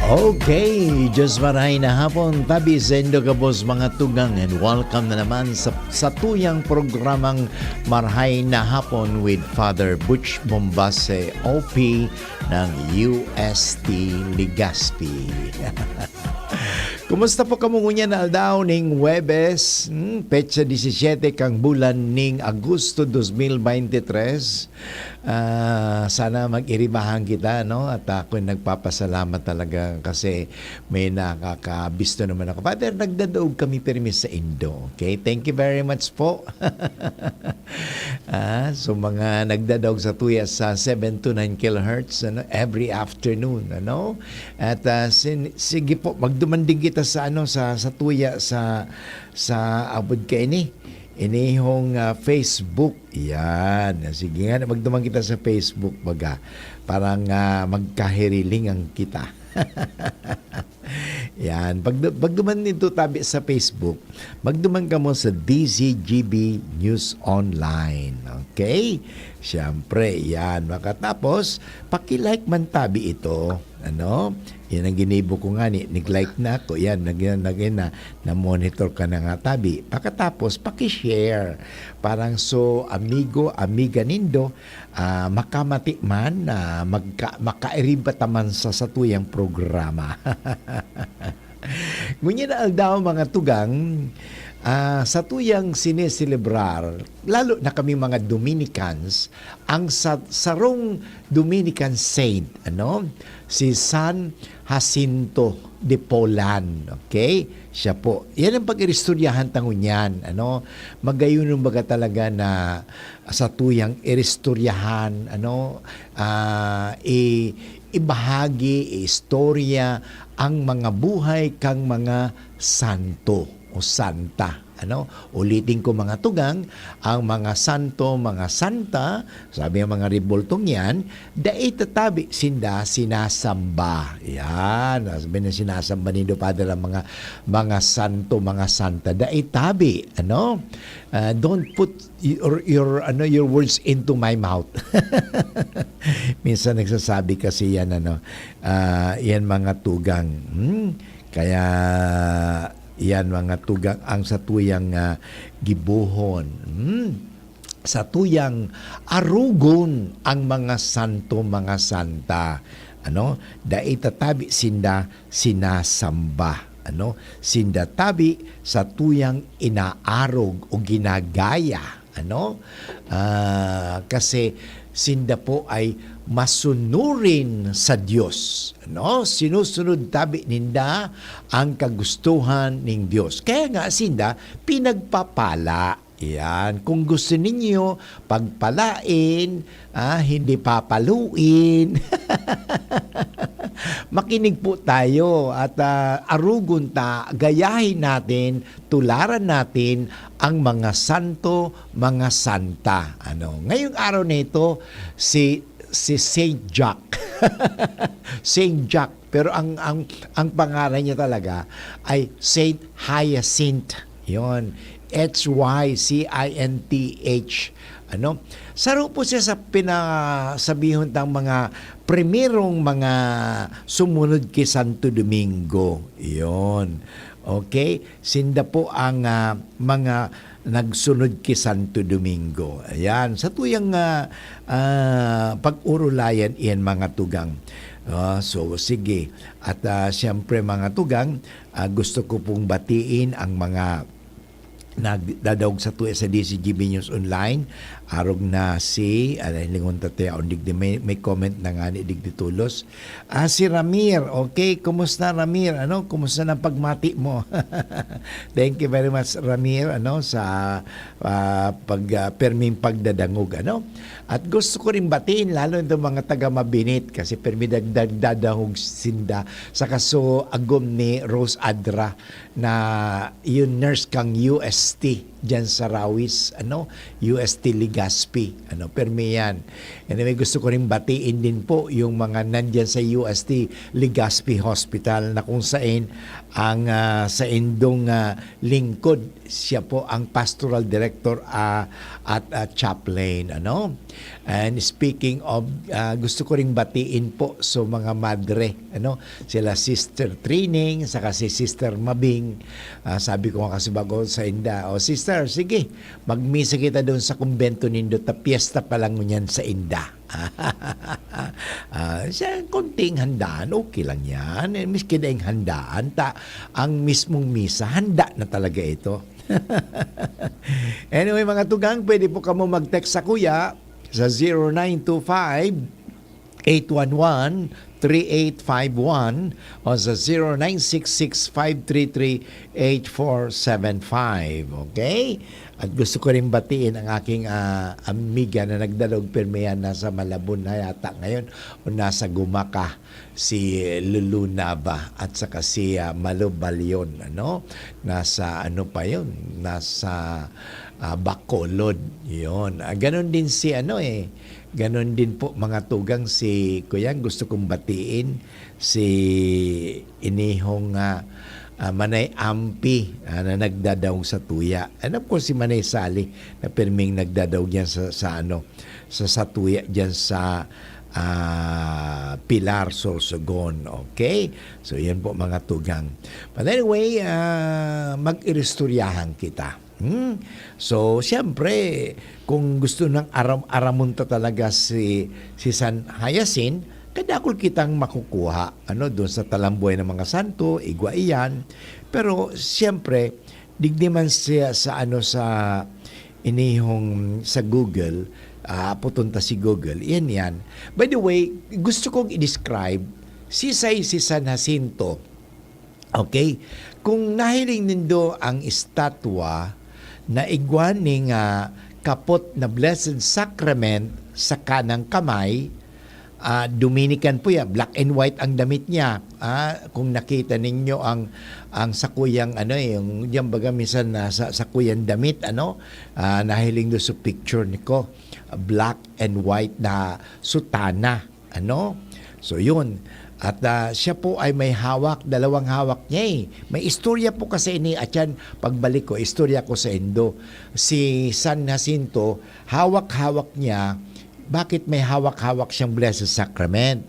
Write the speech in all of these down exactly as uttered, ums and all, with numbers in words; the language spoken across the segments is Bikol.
Okay, just marhay na hapon, tabi saindo gabos mga tugang, and welcome na naman sa satuyang programang Marhay na Hapon with Father Butch Bombase, O P ng U S T Legazpi. Kumusta po kamo ngunyan na aldaw ning Huwebes, hmm, petsa disisiete kang bulan ning Agosto dos mil bente tres? Ah, sana mag-iribahan kita, no? At ako'y nagpapasalamat talaga kasi may nakakabisto naman ako. Father, nagdadaog kami pirmi saindo, okay? Thank you very much po. Ah, so mga nagdadaog satuya sa seven to nine kilohertz, ano, every afternoon, ano? At, ah, sin-, sige po, magduman din kita sa, ano, sa, satuya sa, sa abot kaini. Inihong, ah, Facebook. Yan. Sige nga, magduman kita sa Facebook, baga. Parang, ah, magkahirilingan kita. Yan. Pag, pagduman nito tabi sa Facebook, magduman kamo sa D Z G B News Online. Okay? Siyempre, yan. Makatapos, paki-like man tabi ito. Ano? Yan ang ginibo ko nga ni, nag-like na ako. Yan, nag-, nag-, na, na-monitor ka na nga tabi. Pagkatapos, paki-share. Parang so, amigo, amiga nindo, ah, makamati man, ah, magka-, makairiba ta man sa satuyang programa. Ngunyan na aldaw, mga tugang, ah, satuyang sineselebrar, lalo na kami mga Dominicans, ang sa-, sarong Dominican saint, ano? Si San Jacinto de Polan, okay? Siya po. Yan ang pag-iristoryahan ta ngunyan, ano? Magayon baga talaga na satuyang iristoryahan, ano? Ah, i-, ibahagi, iistorya ang mga buhay kang mga santo o santa. Ano? Ulitin ko, mga tugang, ang mga santo, mga santa, sabi ng mga rebultong yan, dai ta tabi sinda sinasamba. Yan. Sabi na sinasamba nindo, Father, ang mga, mga santo, mga santa. Dai tabi. Ano? Ah, don't put your, your, ano, your words into my mouth. Minsan nagsasabi kasi yan, ano, ah, yan mga tugang. Hmm? Kaya yan, mga tugang, ang satuyang, ah, gibohon. Hmm? Satuyang arogon ang mga santo, mga santa. Ano? Dai ta tabi sinda sinasamba. Ano? Sinda tabi satuyang inaarog o ginagaya. Ano? Ah, kasi sinda po ay masunurin sa Dios. Ano? Sinusunod tabi ninda ang kagustuhan ning Dios. Kaya nga sinda pinagpapala. Yan. Kung gusto ninyo pagpalain, ah, hindi papaluin, makinig po tayo at, ah, arugon ta, gayahin natin, tularan natin ang mga santo, mga santa. Ano, ngayong araw na ito, si, si Saint Jack. Saint Jack. Pero ang, ang, ang pangalan niya talaga ay Saint Hyacinth. Yon. H Y C I N T H. Ano? Saro po siya sa pinasabihon tang mga primerong mga sumunod ki Santo Domingo. Yon. Okay? Sinda po ang, ah, mga nagsunod ki Santo Domingo. Ayan. Sa tuyang, ah, ah, pag-urulayan iyan, mga tugang. Ah, so, sige. At, ah, siyempre, mga tugang, ah, gusto ko pong batiin ang mga nagdadaog sa tuya sa D Z G B News Online. Arog na si, ah, lingon ta tayaon digdi, may, may comment na nga ni digdi tulos. Ah, si Ramir. Okay, kumusta, Ramir? Ano, kumusta na pagmati mo? Thank you very much, Ramir, ano, sa, ah, pag, ah, perming pagdadangog, ano? At gusto ko rin batiin, lalo itong mga taga Mabinit, kasi permi dag-, dag-, dadangog sinda. Saka so, agom ni Rose Adra na yung nurse kang U S T diyan sa Rawis, ano, U S T Legazpi, ano, permi yan. Anyway, gusto ko rin batiin din po yung mga nandyan sa U S T Legazpi Hospital na kung sain, ang, ah, saindong, ah, lingkod. Siya po ang pastoral director, ah, at, ah, chaplain, ano. And speaking of, ah, gusto ko ring batiin po sa mga madre, ano, sila Sister Trining, saka si Sister Mabing. Ah, sabi ko nga kasi bago sa inda, "O sister, sige, magmisa kita doon sa kumbento nindo, ta piyesta pa lang ngunyan sa inda." Ah, siya, konting handaan, okay lang yan. Eh, miski daing handaan, ta, ang mismong misa, handa na talaga ito. Anyway, mga tugang, pwede po kamo mag-text sa kuya sa zero nine two five, eight one one, three eight five one o sa zero nine six six, five three three, eight four seven five. Okay? At gusto ko rin batiin ang aking, ah, amiga na nagdalog pirmi yan, nasa Malabon na yata ngayon o nasa Gumaka, si Lulu Nava at saka si, ah, Malo Balion, ano? Nasa ano pa yun? Nasa, ah, Bacolod. Yun. Ah, ganun din si ano, eh, ganun din po, mga tugang, si Kuya, gusto kong batiin si inihong, ah, ah, Manay Ampi, ah, na nagdadaong sa tuya. And of course, si Manay Sally na pirming nagdadaog yan sa, sa ano, sa, sa tuya dyan sa, ah, Pilar, Sorsogon. Okay? So, yan po, mga tugang. But anyway, ah, mag-iristoryahan kita. Hmm? So, siyempre, kung gusto nang aram-, aramon ta talaga si, si San Hyacinth, kadakul kitang makukuha, ano, doon sa talambuhay ng mga santo, igwa iyan. Pero, siyempre, digdi man siya sa, ano, sa inihong sa Google, ah, apoton ta si Google, iyan yan. By the way, gusto kong i-describe si Say, si San Jacinto. Okay? Kung nahiling nindo ang estatwa na igwa ning, ah, kapot na Blessed Sacrament sa kanang kamay, ah, Dominican po yan, black and white ang damit niya. Ah, kung nakita ninyo ang, ang sakuyang ano, eh, yung diyan baga minsan nasa sakuyang damit, ano, ah, nahiling do sa picture niko, black and white na sutana. Ano? So, yun. At, ah, siya po ay may hawak, dalawang hawak niya, eh. May istorya po kasi ini, at yan, pagbalik ko, istorya ko sa Indo. Si San Jacinto, hawak-hawak niya, bakit may hawak-hawak siyang Blessed Sacrament?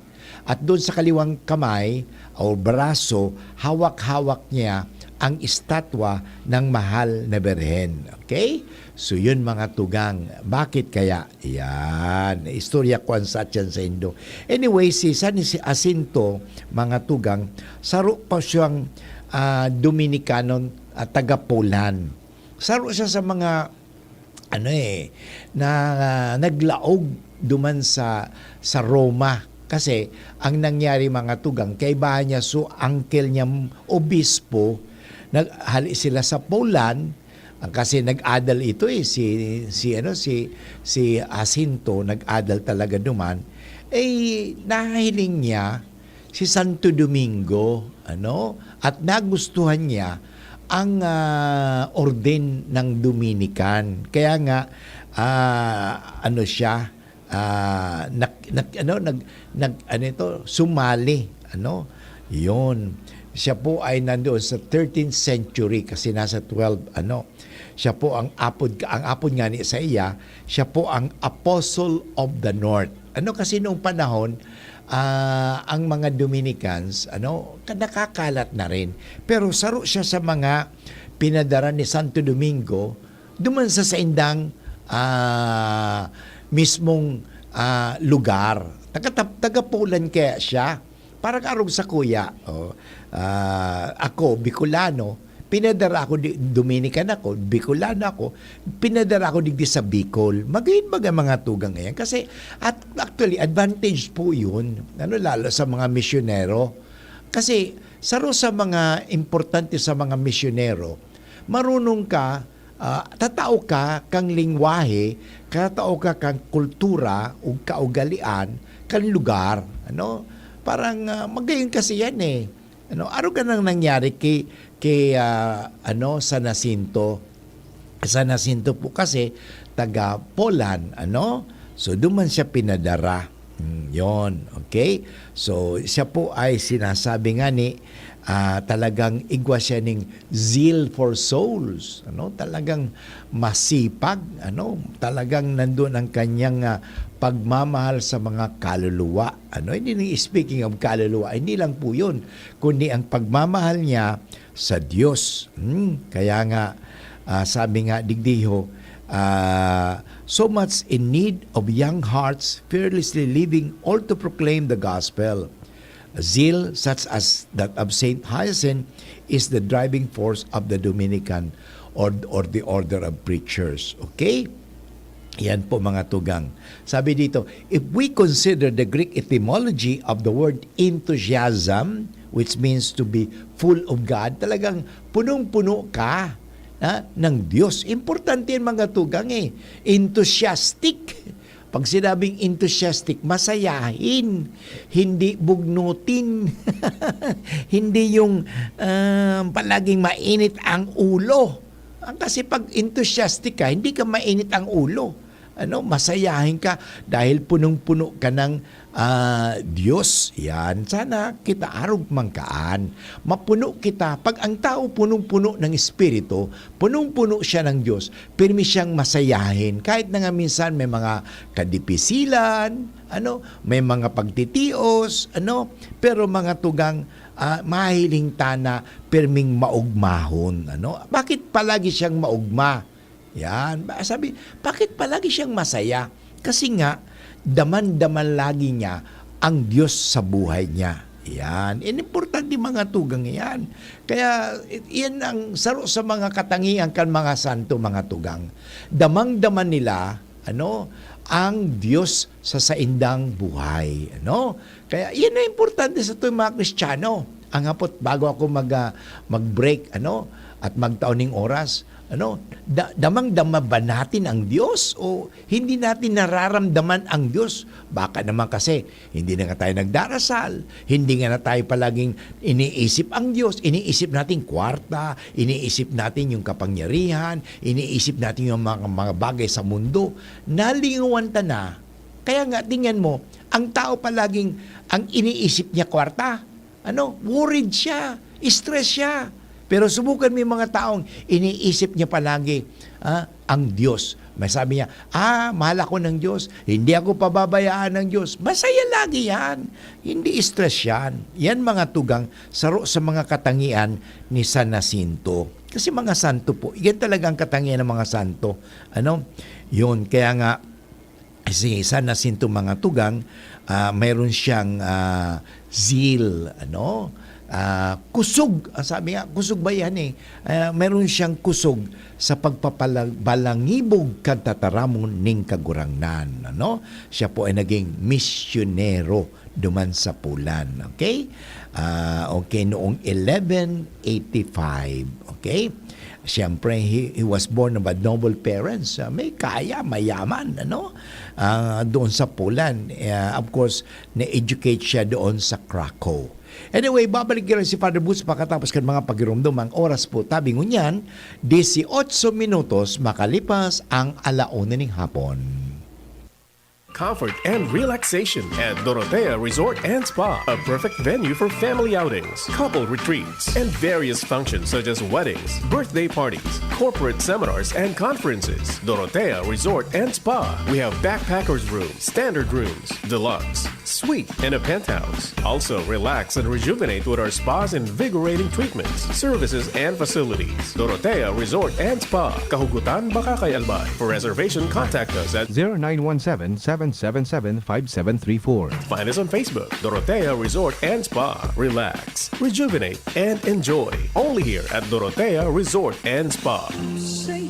At doon sa kaliwang kamay o braso, hawak-hawak niya ang estatwa ng Mahal na Birhen. Okay? So, yun, mga tugang. Bakit kaya? Yan. Istorya ko ang satyan sa Indo. Anyway, si San Jacinto, mga tugang, saro pa siyang, ah, Dominikanon, ah, taga Poland. Saro siya sa mga, ano eh, na, ah, naglaog duman sa, sa Roma. Kasi, ang nangyari, mga tugang, kaibahan niya, so, uncle niya, obispo, nag-, hali sila sa Poland, ang, kasi nag-adal ito eh, si, si, ano, si, si Jacinto, nag-adal talaga duman. Eh, nahiling niya si Santo Domingo, ano, at nagustuhan niya ang, ah, orden ng Dominican. Kaya nga, ah, ano siya, ah, nag-, nag-, ano, nag-, nag-, ano ito, sumali, ano, yun. Siya po ay nandoon sa thirteenth century kasi nasa twelve, ano, siya po ang apod, ang apod nga ni sa iya, siya po ang Apostle of the North. Ano kasi noong panahon, ah, ang mga Dominicans, ano, ka-, nakakalat na rin. Pero saro siya sa mga pinadara ni Santo Domingo duman sa saindang, ah, mismong, ah, lugar. Taga, taga Poland kaya siya. Parang arog sa kuya, oh, ah, ako, Bicolano, pinadara ako, di, Dominican ako, Bicolano ako, pinadara ako digdi sa Bicol. Magayon baga mga tugang ngayon. Kasi, at, actually, advantage po yun, ano, lalo sa mga misyonero. Kasi, saro sa mga importante sa mga misyonero, marunong ka, ah, tatao ka kang lingwahe, tatao ka kang kultura o kaugalian kan lugar, ano? Parang, ah, magayon kasi yan, eh. Ano, arog ka nang nangyari kay, kay, ah, ano, San Jacinto. San Jacinto po kasi taga Poland, ano? So, duman siya pinadara. Hmm, yon, okay? So, siya po ay sinasabi nga ni, ah, talagang igwa siya ning zeal for souls, ano? Talagang masipag, ano? Talagang nandun ang kanyang, ah, pagmamahal sa mga kaluluwa, ano? Hindi ni, speaking of kaluluwa, hindi lang po yun, kundi ang pagmamahal niya sa Diyos. Hmm, kaya nga, ah, sabi nga digdi ho, ah, "So much in need of young hearts fearlessly living all to proclaim the gospel." A zeal such as that of Saint Hyacinth is the driving force of the Dominican or, or the order of preachers. Okay? Yan po, mga tugang. Sabi dito, if we consider the Greek etymology of the word enthusiasm, which means to be full of God, talagang punong-puno ka, ha, ng Diyos. Importante yan, mga tugang, eh. Enthusiastic. Pag sinabing enthusiastic, masayahin, hindi bugnutin, hindi yung, ah, palaging mainit ang ulo. Ang, kasi pag enthusiastic ka, hindi ka mainit ang ulo. Ano, masayahin ka dahil punong-puno ka ng, ah, Diyos. Yan. Sana kita arog man kaan. Mapuno kita. Pag ang tao punong-puno ng Espiritu, punong-puno siya ng Diyos, pirmi siyang masayahin. Kahit na nga minsan may mga kadipisilan, ano, may mga pagtitios, ano, pero mga tugang, ah, mahiling ta na pirming maugmahon, ano. Bakit palagi siyang maugma? Yan. Ba-, sabi, bakit palagi siyang masaya? Kasi nga, daman-daman lagi niya ang Diyos sa buhay niya. Yan. Yan importante, mga tugang, yan. Kaya, i-, yan ang saro sa mga katangian kan mga santo, mga tugang. Damang-daman nila, ano, ang Diyos sa saindang buhay, ano? Kaya yan ang importante sa ating mga Kristiyano. Ang hapot, bago ako mag, ah, mag-break, ano, at magtao ning oras, ano, da-, damang-dama ba natin ang Diyos o hindi natin nararamdaman ang Diyos? Baka naman kasi hindi na nga tayo nagdarasal, hindi nga na tayo palaging iniisip ang Diyos, iniisip natin kwarta, iniisip natin yung kapangyarihan, iniisip natin yung mga, mga bagay sa mundo. Nalingawan ta na. Kaya nga, tingnan mo, ang tao palaging ang iniisip niya kwarta. Ano, worried siya, stress siya. Pero subukan mo yung mga taong iniisip niya palagi, ah, ang Diyos. May sabi niya, "Ah, mahal ako ng Diyos. Hindi ako pababayaan ng Diyos." Masaya lagi yan. Hindi stress yan. Yan mga tugang, saro sa mga katangian ni San Jacinto. Kasi mga santo po, yan talaga ang katangian ng mga santo. Ano? Yun, kaya nga, si San Jacinto, mga tugang, ah, mayroon siyang, ah, zeal, ano? Ah, kusog, ang sabi nga, kusog ba yan eh? Ah, mayroon siyang kusog sa pagpapala-, balangibog kan tataramon ning Kagurangnan, ano? Siya po ay naging misyonero duman sa Poland, okay? Ah, okay, noong eleven eighty-five, okay? Siyempre, he, he was born of a noble parents. Ah, may kaya, mayaman, ano? Ah, doon sa Poland. Ah, of course, na-educate siya doon sa Krakow. Anyway, babalik lang si Father Boots pagkatapos kan mga pagirumdom. Ang oras po, tabi ngunyan, dieciocho minutos makalipas ang ala una ning hapon. Comfort and relaxation at Dorotea Resort and Spa, a perfect venue for family outings, couple retreats, and various functions such as weddings, birthday parties, corporate seminars, and conferences. Dorotea Resort and Spa. We have backpackers room, standard rooms, deluxe, suite, and a penthouse. Also, relax and rejuvenate with our spa's invigorating treatments, services, and facilities. Dorotea Resort and Spa, Kahugutan, Bacacay, Albay. For reservation, contact us at zero nine one seven, seven seven seven, five seven three four. Find us on Facebook, Dorotea Resort and Spa. Relax, rejuvenate, and enjoy. Only here at Dorotea Resort and Spa.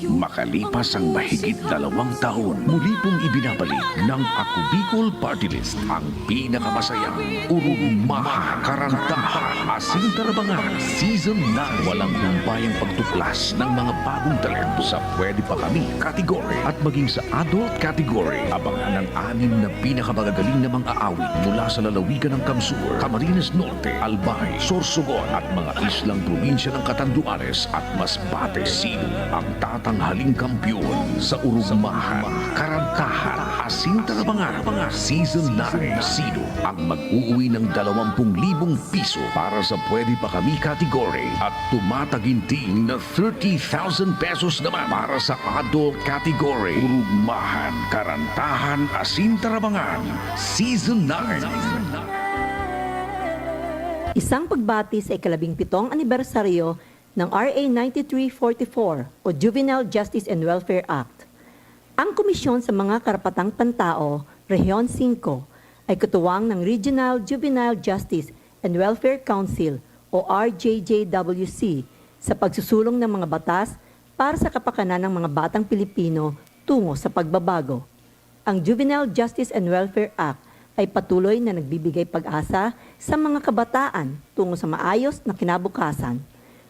Makalipas ang mahigit dalawang taon, muli pong ibinabalik ng Ako Bicol Party List ang pinakamasayang, urugmahan, karantahan, asin tarabangan, Season nine. Walang humpay ang pagtuklas ng mga bagong talento sa Pwede Pa Kami category at maging sa adult category. Abangan ang anim na pinakamagagaling na mga aawit mula sa lalawigan ng Kamsur, Camarines Norte, Albay, Sorsogon at mga islang probinsya ng Catanduanes at Masbate. Sino ang tatang Haling kampiyon sa Urugmahan, Karantahan, asin Tarabangan, Season nine. Sino ang mag-uuwi ng dalawampu libong piso para sa Pwede Pa Kami category at tumataginting na thirty thousand pesos naman para sa adult category? Urugmahan, Karantahan, asin Tarabangan, Season nine. Isang pagbati sa ikalabing pitong anibersaryo ng R A ninety-three forty-four o Juvenile Justice and Welfare Act. Ang Komisyon sa Mga Karapatang Pantao, Rehiyon singko, ay katuwang ng Regional Juvenile Justice and Welfare Council o R J J W C sa pagsusulong ng mga batas para sa kapakanan ng mga batang Pilipino tungo sa pagbabago. Ang Juvenile Justice and Welfare Act ay patuloy na nagbibigay pag-asa sa mga kabataan tungo sa maayos na kinabukasan.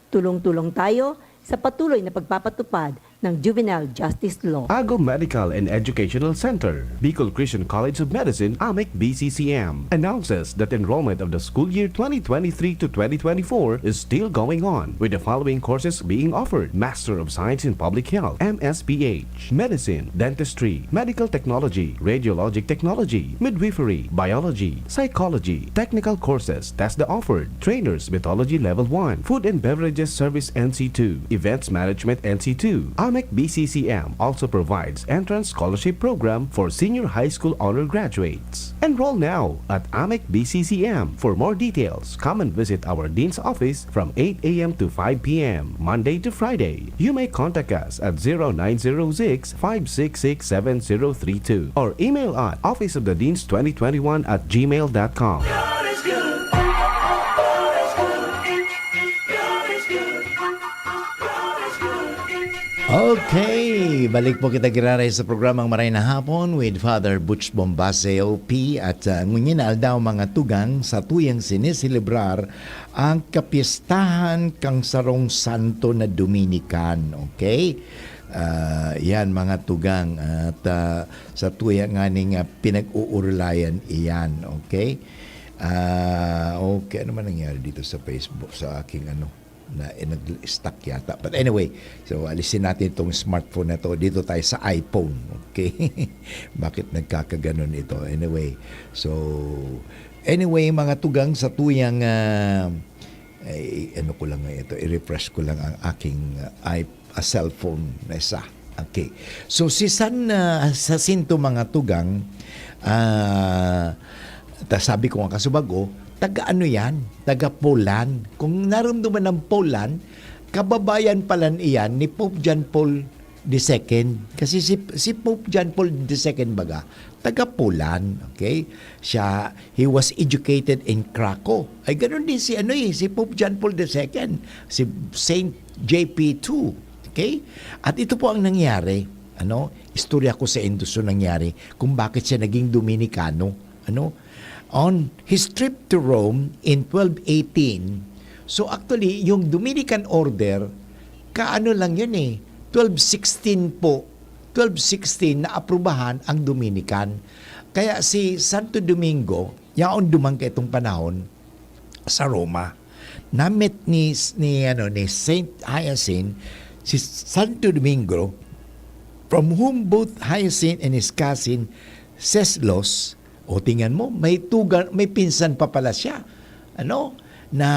Tulong-tulong tayo sa patuloy na pagpapatupad ng Juvenile Justice Law. Ago Medical and Educational Center, Bicol Christian College of Medicine, AMEC B C C M, announces that enrollment of the school year twenty twenty-three to twenty twenty-four is still going on, with the following courses being offered: Master of Science in Public Health, M S P H, Medicine, Dentistry, Medical Technology, Radiologic Technology, Midwifery, Biology, Psychology, Technical Courses, TESDA offered, Trainers Mythology Level one, Food and Beverages Service N C two, Events Management N C two. AMEC B C C M also provides Entrance Scholarship Program for Senior High School Honor Graduates. Enroll now at AMEC B C C M. For more details, come and visit our Dean's Office from eight A M to five P M, Monday to Friday. You may contact us at zero nine zero six, five six six, seven zero three two or email at office of the deans twenty twenty-one at gmail dot com. God is good. God is good. God is good. God is good. Okay, balik po kita giraray sa programang Maray na Hapon with Father Butch Bombase, O P, at, ah, ngunyan na aldaw, mga tugang, sa tuyang sineselebrar ang kapistahan kan sarong santo na Dominican, okay? Ah, yan, mga tugang, at, ah, sa tuya nganing, ah, pinag-uurulayan iyan, okay? Ah, okay, ano man nangyari dito sa Facebook, sa aking ano, na, eh, nag-stuck yata. But anyway, so alisin natin itong smartphone na to. Dito tayo sa iPhone, okay? Bakit nagkakaganon ito? Anyway, so, anyway, mga tugang, sa tuyang, ah, ay, ano ko lang ngayon ito, i-refresh ko lang ang aking, ah, i-, ah, cellphone na isa. Okay. So, si San, ah, Jacinto, mga tugang, ah, ta-, sabi ko nga kasubago, taga ano yan? Taga Poland. Kung narumduman ng Poland, kababayan pala iyan ni Pope John Paul the second. Kasi si, si Pope John Paul the second baga, taga Poland, okay? Siya, he was educated in Krakow. Ay, ganun din si, ano eh, si Pope John Paul the second, si Saint J P two, okay? At ito po ang nangyari, ano, istorya ko sa inyo so nangyari, kung bakit siya naging Dominikano, ano? On his trip to Rome in twelve eighteen, so actually, yung Dominican Order, kaano lang yun eh, twelve sixteen po, twelve sixteen na aprubahan ang Dominican. Kaya si Santo Domingo, yaon duman kaitong panahon sa Roma. Namit ni, ni, ano, ni Saint Hyacinth si Santo Domingo, from whom both Hyacinth and his cousin Seslos, o, tingnan mo, may tuga-, may pinsan pa pala siya. Ano? Na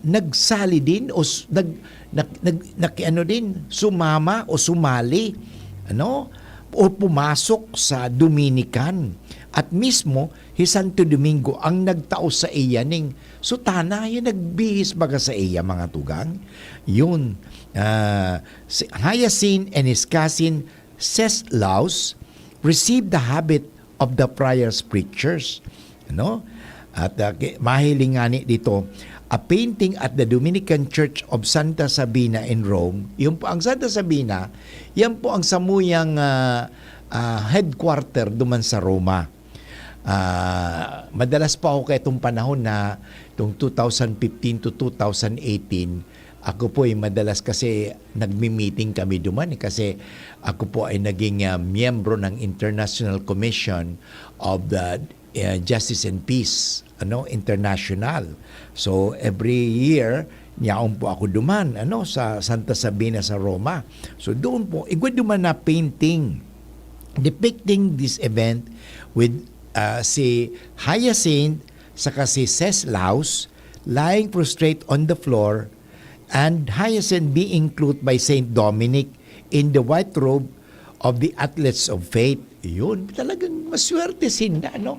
nagsali din o s-, nag-, nag-, nag-, naki-, ano din, sumama o sumali, ano? O pumasok sa Dominican. At mismo, hi Santo Domingo ang nagtao sa iya ning sutana, yung nagbihis baga sa iya, mga tugang. Yun, ah, si Hyacinth and his cousin Seslos received the habit of the Friar's Preachers. Ano? At, ah, ki-, mahiling ngani dito, a painting at the Dominican Church of Santa Sabina in Rome. Yung po, ang Santa Sabina, yan po ang samuyang, ah, ah, headquarter duman sa Roma. Ah, madalas pa ako kaitong panahon na, itong two thousand fifteen to two thousand eighteen, ako po ay madalas kasi nagmi-meeting kami duman eh, kasi ako po ay naging, ah, miyembro ng International Commission of the, ah, Justice and Peace, ano, International. So, every year, Yaon po ako duman, ano, sa Santa Sabina sa Roma. So, doon po, igwa duman na painting depicting this event with, ah, si Hyacinth saka si Cesolaus lying prostrate on the floor and Hyacinth being clothed by Saint Dominic in the white robe of the athletes of faith. Yun, talagang maswerte sinda, no?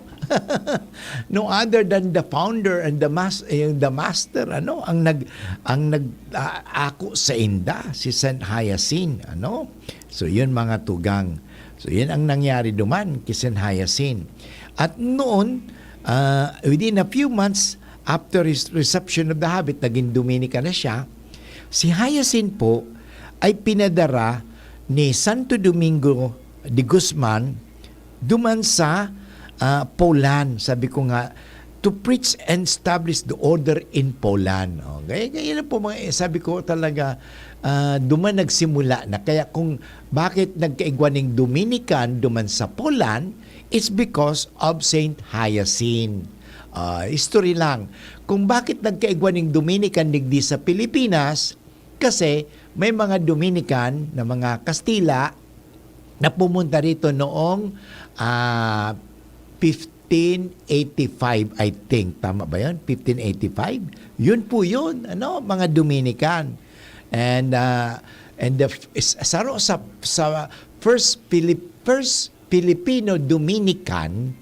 No other than the founder and the mas-, eh, the master, ano, ang nag-, ang nag-, ah, ako sa inda, si Saint Hyacinth, ano? So, yun, mga tugang. So, yun ang nangyari duman kay Saint Hyacinth. At noon, ah, within a few months after his reception of the habit, naging Dominican na siya, si Hyacinth po ay pinadara ni Santo Domingo de Guzman duman sa, ah, Poland. Sabi ko nga, to preach and establish the order in Poland. Okay? Kaya yun po mga, eh, sabi ko talaga, ah, duman nagsimula na. Kaya kung bakit nagkaigwa ning Dominican duman sa Poland, it's because of Saint Hyacinth. Ah, history lang. Kung bakit nagkaigwa ning Dominican digdi sa Pilipinas, kasi may mga Dominican na mga Kastila na pumunta rito noong, ah, fifteen eighty-five, I think. Tama ba yun? Fifteen eighty-five? Yun po yun, ano, mga Dominican. And, ah, and the f-, is-, saro sa, sa first Philip-, first Filipino Dominican,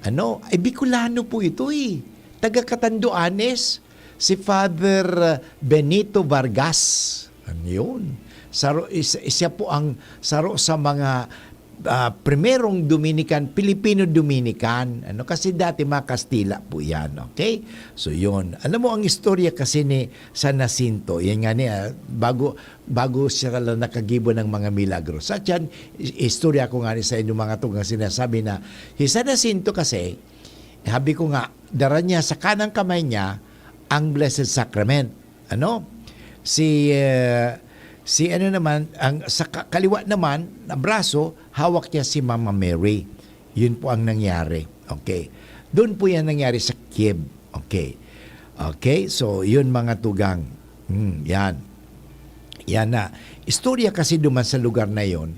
ano, ay Bicolano po ito eh. Taga Catanduanes, si Father Benito Vargas. Ano yun? Saro, is-, siya po ang saro sa mga, ah, primerong Dominican, Filipino Dominican. Ano, kasi dati mga Kastila po yan, okay? So yun. Alam mo, ang istorya kasi ni San Jacinto, yan nga niya, bago, bago siya talaga nakagibo ng mga milagro. Sa tiyan, i-, istorya ko nga ni sa inyo mga tugang sinasabi na si San Jacinto kasi, sabi ko nga, dara niya sa kanang kamay niya ang Blessed Sacrament. Ano? Si, eh, si ano naman, ang sa ka-, kaliwa naman na braso, hawak niya si Mama Mary. Yun po ang nangyari. Okay. Doon po yan nangyari sa Kiev. Okay. Okay, so yun mga tugang. Hmm, yan. Yan na. Istorya kasi duman sa lugar na yon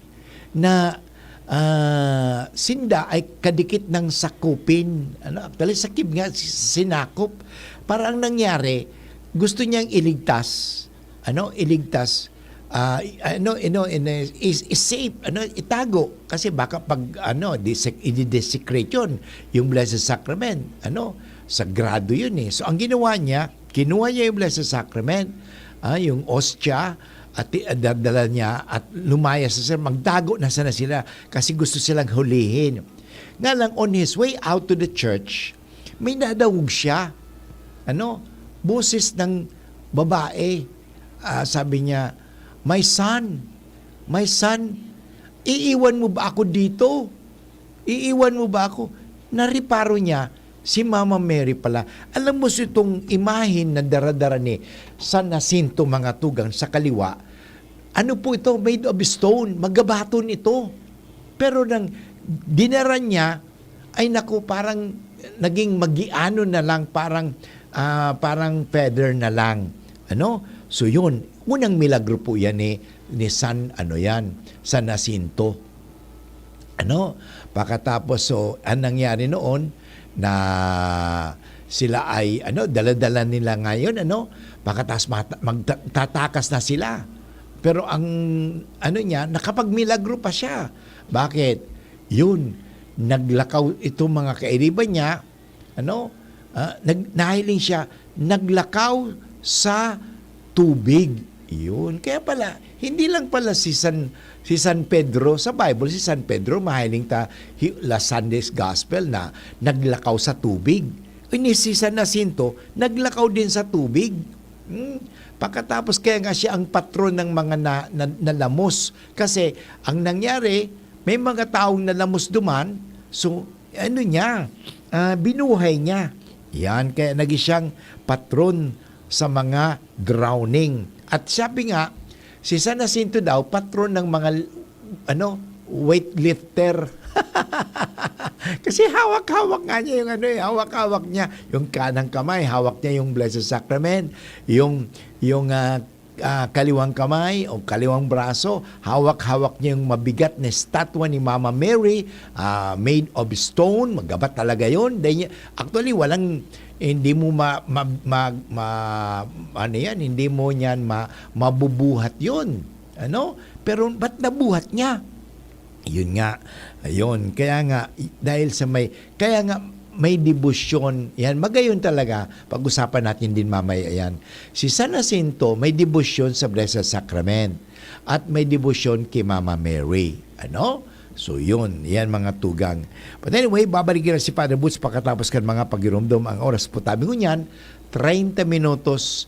na, ah, sinda ay kadikit ng sakupin. Ano, actually, sa Kiev nga, si-, sinakop. Para ang nangyari, gusto niyang iligtas, ano, iligtas, ah, i-, ano, ano, in, is, is safe, ano, itago. Kasi baka pag, ano, dese-, i-desecrate yun, yung Blessed Sacrament, ano, sagrado yun eh. So, ang ginawa niya, kinuha niya yung Blessed Sacrament, ah, yung ostia, at ti-, dadala niya at lumayas na sila, magtago na sana sila kasi gusto silang hulihin. Nga lang, on his way out to the church, may nadangog siya. Ano? Boses ng babae. Ah, sabi niya, "My son, my son, iiwan mo ba ako dito? Iiwan mo ba ako?" Nareparo niya, si Mama Mary pala. Alam mo, si itong imahen na dara-dara ni San Jacinto, mga tugang, sa kaliwa, ano po ito? Made of stone. Magabaton ito. Pero nang dinara niya, ay naku, parang naging magiano na lang, parang, ah, parang feather na lang. Ano? So yun, unang milagro po yan ni, ni San, ano yan, San Jacinto. Ano? Pakatapos, so, ang nangyari noon na sila ay, ano, dala-dala nila ngayon, ano? Pakatapos mata-, magta-, tatakas na sila. Pero ang, ano niya, nakapagmilagro pa siya. Bakit? Yun, naglakaw itong mga kairiba niya, ano, ah, nag-, nahiling siya, naglakaw sa tubig. Yun. Kaya pala, hindi lang pala si San, si San Pedro, sa Bible, si San Pedro, mahiling ta, hi-, last Sunday's Gospel na naglakaw sa tubig. Ini si San Jacinto, naglakaw din sa tubig. Hmm. Pagkatapos, kaya nga siya ang patron ng mga na, na, nalamos. Kasi, ang nangyari, may mga taong nalamos duman, so, ano niya, ah, binuhay niya. Yan, kaya naging siyang patron sa mga drowning. At sabi nga, si San Jacinto daw, patron ng mga, ano, weightlifter. Kasi hawak-hawak nga niya yung ano eh, hawak-hawak niya yung kanang kamay, hawak niya yung Blessed Sacrament, yung yung ah, ah, kaliwang kamay o kaliwang braso, hawak-hawak niya yung mabigat na estatwa ni Mama Mary, ah, made of stone, magabat talaga yon. Dahil niya, actually, walang, hindi mo ma, ma, ma, ma, ano yan, hindi mo niyan ma, mabubuhat yon. Ano? Pero ba't nabuhat niya? Yun nga, ayun. Kaya nga, dahil sa may, kaya nga may debosyon, yan, magayon talaga, pag-usapan natin din mamaya yan. Si San Jacinto may debosyon sa Blessed Sacrament at may debosyon kay Mama Mary. Ano? So yun, yan mga tugang. But anyway, babalik na si Father Boots pagkatapos kan mga pagirumdom. Ang oras po tabi ngunyan, treinta minutos,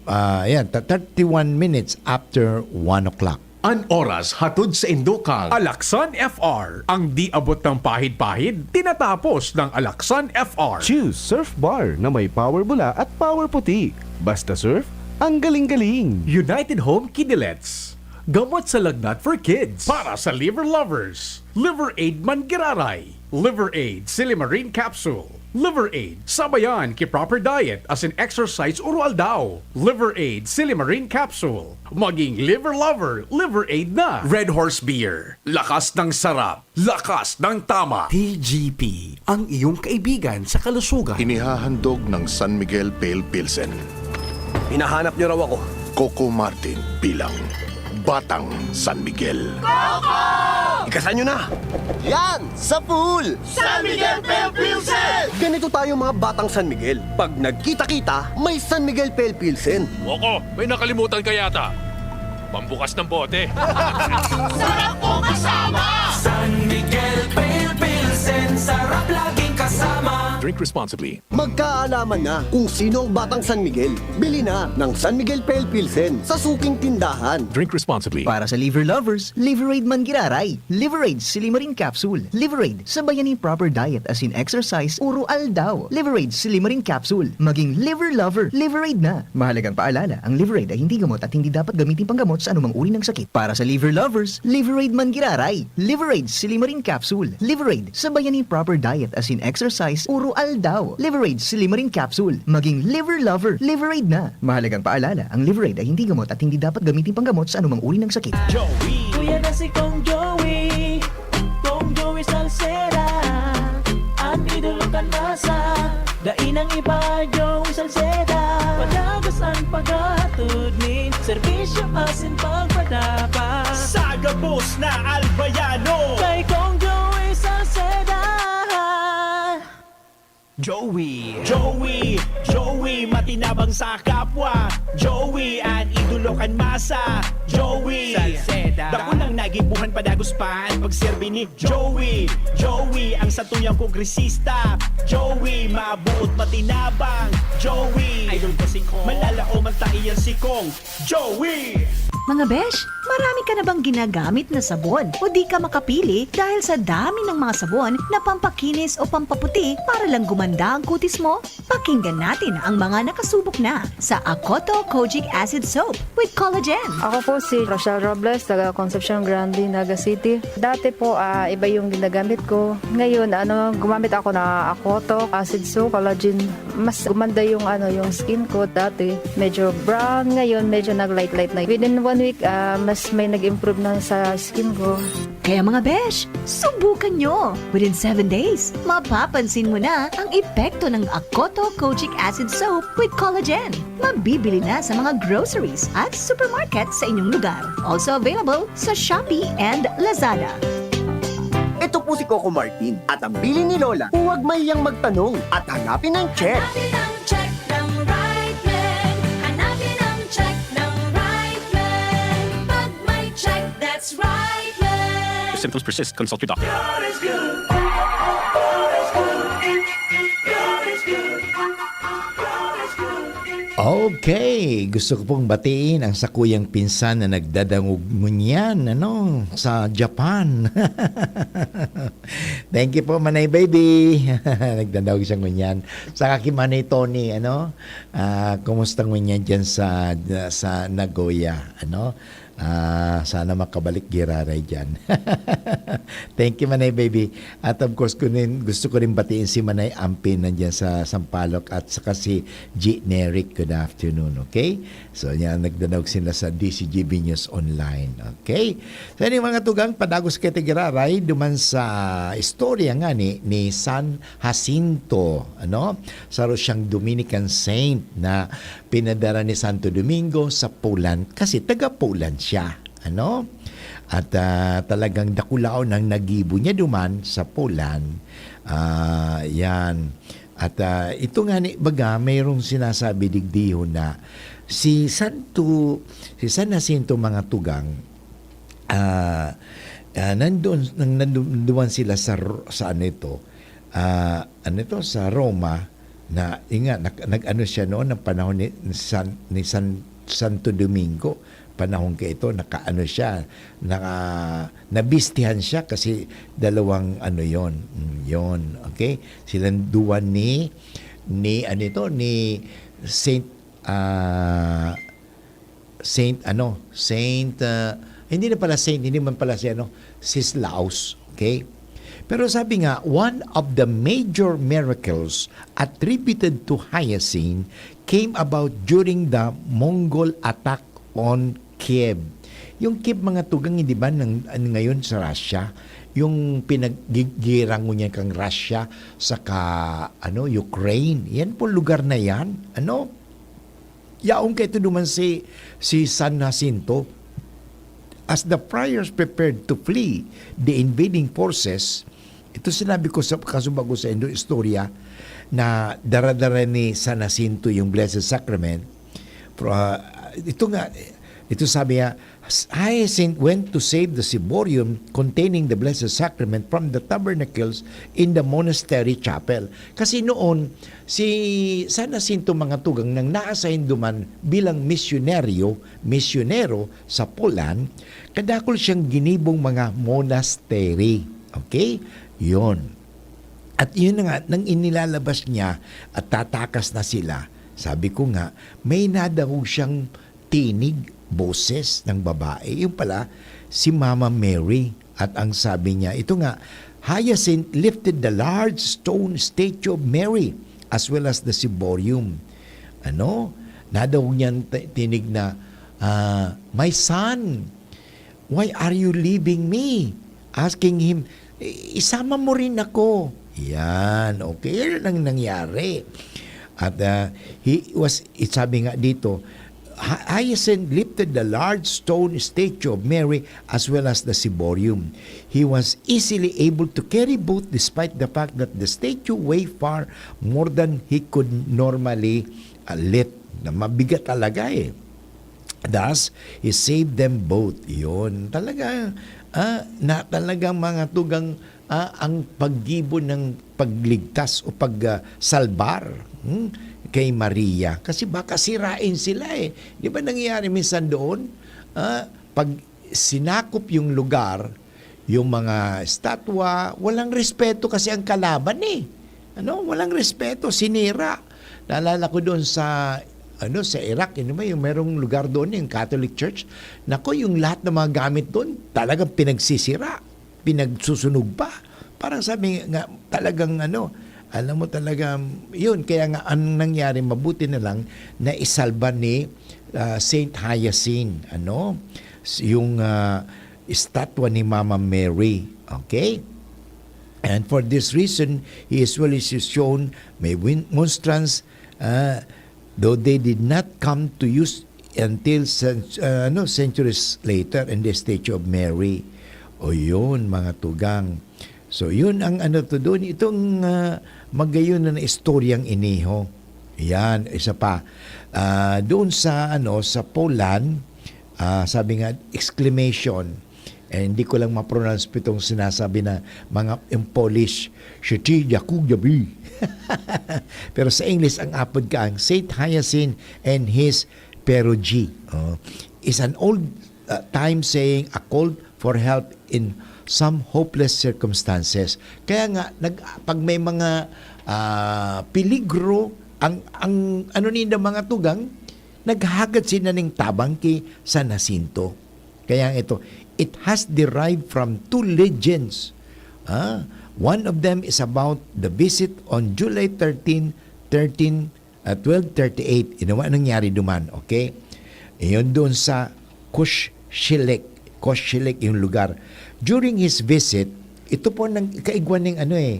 ah, yan, ta- thirty-one minutes after one o'clock. An oras hatod sa indukang Alaksan F R, ang di abot ng pahid-pahid, tinatapos ng Alaksan F R. Choose Surf Bar na may power bula at power puti. Basta surf, ang galing-galing. United Home Kidilets, gamot sa lagnat for kids. Para sa liver lovers, Liver Aid Manggiraray, Liver Aid Silimarin Capsule, Liver Aid sabayan ki proper diet as in exercise uro-aldaw. Liver Aid Silimarin Capsule. Maging liver lover, Liver Aid na. Red Horse Beer. Lakas ng sarap. Lakas ng tama. T G P, ang iyong kaibigan sa kalusugan. Inihahandog ng San Miguel Pale Pilsen. Hinahanap niyo raw ako. Coco Martin bilang Batang San Miguel. Ikasan niyo na! Yan! Sa pool! San Miguel Pale Pilsen! Ganito tayo mga Batang San Miguel. Pag nagkita-kita, may San Miguel Pale Pilsen. Coco, may nakalimutan ka yata. Pambukas ng bote. Sarap ko kasama! San Miguel Pale Pilsen, sarap laging kasama. Drink responsibly. Magkaalaman na kung sino ang Batang San Miguel. Bili na ng San Miguel Pale Pilsen sa suking tindahan. Drink responsibly. Para sa liver lovers, Liver Aid Manggiraray, Liver Aid Silimarin Capsule, Liver Aid sabayan ni proper diet as in exercise uro-aldaw, Liver Aid Silimarin Capsule, maging liver lover, Liver Aid na. Mahalagang paalala, ang Liver Aid ay hindi gamot at hindi dapat gamitin panggamot sa anumang uri ng sakit. Para sa liver lovers, Liver Aid Manggiraray, Liver Aid Silimarin Capsule, Liver Aid sabayan ni proper diet as in exercise uro-aldaw, Liver Aid Silimarin Capsule, maging liver lover, Liver Aid na. Mahalagang paalala, ang Liver Aid ay hindi gamot at hindi dapat gamitin panggamot sa anumang uri ng sakit. Joey. Kuya na si Kong Joey, Kong Joey Salceda, ang idolo kan masa. Dai nang iba, Joey Salceda. Padagos an paghatod nin serbisyo asin pagpadapa. Sa gabos na Albayano, kay Kong Joey Salceda. Joey. Joey, Joey, matinabang sa kapwa. Joey, an idolo kan masa. Joey Salceda. Dako nang nagibuhan, padagos pa an pagserbi ni Joey. Joey, ang satuyang kongresista. Joey, mabuot, matinabang. Joey, idol ko si Kong. Manlalaom an taiyang si Kong Joey. Mga besh, marami ka na bang ginagamit na sabon o di ka makapili dahil sa dami ng mga sabon na pampakinis o pampaputi para lang gumanda ang kutis mo? Pakinggan natin ang mga nakasubok na sa Akoto Kojic Acid Soap with Collagen. Ako po si Rochelle Robles, taga Concepcion Grande, Naga City. Dati po, ah, iba yung ginagamit ko. Ngayon, ano, gumamit ako na Akoto Acid Soap, Collagen. Mas gumanda yung, ano, yung skin ko. Dati, medyo brown. Ngayon, medyo nag-light-light na. Within one week, ah, mas may nag-improve na sa skin ko. Kaya mga besh, subukan nyo! Within seven days, mapapansin mo na ang epekto ng Akoto Kojic Acid Soap with Collagen. Mabibili na sa mga groceries at supermarket sa inyong lugar. Also available sa Shopee and Lazada. Ito po si Coco Martin at ang bilin ni Lola, huwag mahiyang magtanong at hanapin ang check. Hanapin ang check ng right man. Hanapin ang check ng right man. Pag may check, that's right man. If symptoms persist, consult your doctor. God is good. God is good. God is good. Okay, gusto ko pong batiin ang sakuyang pinsan na nagdadangog ngunyan, ano, sa Japan. Thank you po, Manay Baby. Nagdadangog siya ngunyan. Saka kay Manay Tony, ano, ah, kumusta ngunyan dyan sa, sa Nagoya, ano? Ah, sana makabalik giraray diyan. Thank you, Manay Baby. At of course, kunin, gusto ko rin batiin si Manay Ampin nandiyan sa Sampaloc at saka si G Neric. Good afternoon, okay? So, yan, nagdanaog sila sa D C G B News Online, okay? So, yan yung mga tugang padagos kay Tigiraray duman sa istorya nga ni, ni San Jacinto, ano? Saro siyang Dominican saint na pinadara ni Santo Domingo sa Poland kasi taga Poland siya, ano? At, ah, talagang dakulaon ang nagibo niya duman sa Poland. Ah, yan. At, ah, ito nga ni, baga, mayroong sinasabi digdihon na si Santo, si San Jacinto, mga tugang, ah, ah, nandoon, nang nandoon sila sa Ro-, sa ano ito, ah, ano ito, sa Roma, na, yun nga, nag-, nag-ano siya noon, ng panahon ni San, ni San, Santo Domingo, panahon ka ito, nakaano siya, naka-, nabistihan siya kasi dalawang ano yon, mm, yon, okay? Silang duwa ni, ni, ano ito, ni Saint, ah, Saint ano, Saint, ah, hindi na pala saint, hindi man pala si ano, Sislaus, okay? Pero sabi nga, one of the major miracles attributed to Hyacinth came about during the Mongol attack on Kiev. Yung Kiev, mga tugang, hindi ba, nang, ngayon sa Russia, yung pinaggigirango niya kang Russia saka, ano, Ukraine. Yan po lugar na yan, ano? Yaon kaito duman si, si San Jacinto. As the friars prepared to flee the invading forces, ito sinabi ko sa, kasubago sa indo istorya, na daradara ni San Jacinto yung Blessed Sacrament. Pro-, ah, ito nga, ito sabi niya, "Hyacinth went to save the ciborium containing the Blessed Sacrament from the tabernacles in the monastery chapel." Kasi noon, si San Jacinto, mga tugang, nang naasahin duman bilang misyonaryo, misyonero sa Poland, kadakul siyang ginibong mga monastery. Okay? Yon. At yun na nga, nang inilalabas niya at tatakas na sila, sabi ko nga, may nadangog siyang tinig, boses ng babae. Yung pala, si Mama Mary. At ang sabi niya, ito nga, "Hyacinth lifted the large stone statue of Mary as well as the ciborium." Ano? Nadangog niyang ti-, tinig na, ah, "My son, why are you leaving me?" Asking him, "I-, isama mo rin ako." Yan, okay. Yan ang nangyari. At, ah, he was, it, sabi nga dito, "Hy-, Hyacinth lifted the large stone statue of Mary as well as the ciborium. He was easily able to carry both despite the fact that the statue weighed far more than he could normally, ah, lift." Na mabigat talaga eh. Thus, he saved them both. Yun. Talaga, ah, na talagang mga tugang, ah, ang paggibo ng pagligtas o pag, ah, salbar, hmm, kay Maria. Kasi baka sirain sila eh. Di ba nangyayari minsan doon? Ah, pag sinakop yung lugar, yung mga estatwa, walang respeto kasi ang kalaban eh. Ano? Walang respeto, sinira. Naalala ko doon sa, ano, sa Iraq, yun ba, yung merong lugar doon, yung Catholic Church. Nako, yung lahat ng mga gamit doon, talagang pinagsisira, pinagsusunog pa. Parang sabi nga, talagang ano, alam mo talaga, yun, kaya nga ang nangyari, mabuti na lang na isalba ni, ah, Saint Hyacinth, ano, s-, yung, ah, estatwa ni Mama Mary, okay? And for this reason, he is really shown may win-, monstrance, ah, though they did not come to use until cen-, ah, ano, centuries later in the statue of Mary. O yun, mga tugang. So, yun ang ano to doon. Itong, ah, magayon na istoryang iniho. Yan, isa pa. Ah, doon sa, ano, sa Poland, ah, sabi nga, exclamation. Eh, hindi ko lang ma-pronounce itong sinasabi na mga in Polish, "Siedzi, dziękuję, bi." Pero sa English, ang apod ka, ang Saint Hyacinth and his Perugee, oh, is an old, uh, time saying, a call for help in some hopeless circumstances. Kaya nga, nag-, pag may mga, ah, peligro, ang, ang ano ninda mga tugang, naghahagad sila ning tabang ki San Jacinto. Kaya ito, it has derived from two legends. Ah, one of them is about the visit on July thirteen, thirteen, ah, twelve thirty-eight. Ino ba nangyari duman, okay? Iyon doon sa Kushilek. Kushilek yung lugar. During his visit, ito po nang kaigwan ng ano eh.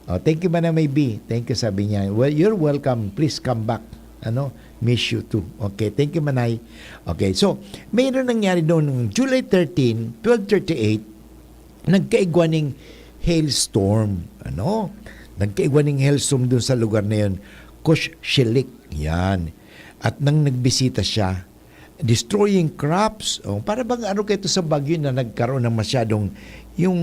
Oh, thank you, Manay May B. Thank you, sabi niya. Well, you're welcome. Please come back. Ano, miss you too. Okay, thank you, Manay. Okay, so, mayroon nangyari doon noong July thirteen, twelve thirty-eight, nagkaigwa ning hailstorm. Ano? Nagkaigwa ning hailstorm doon sa lugar na yun. Kushilek. Yan. At nang nagbisita siya, destroying crops. Oh, para bang ano kayo sa bagyo na nagkaroon ng masyadong yung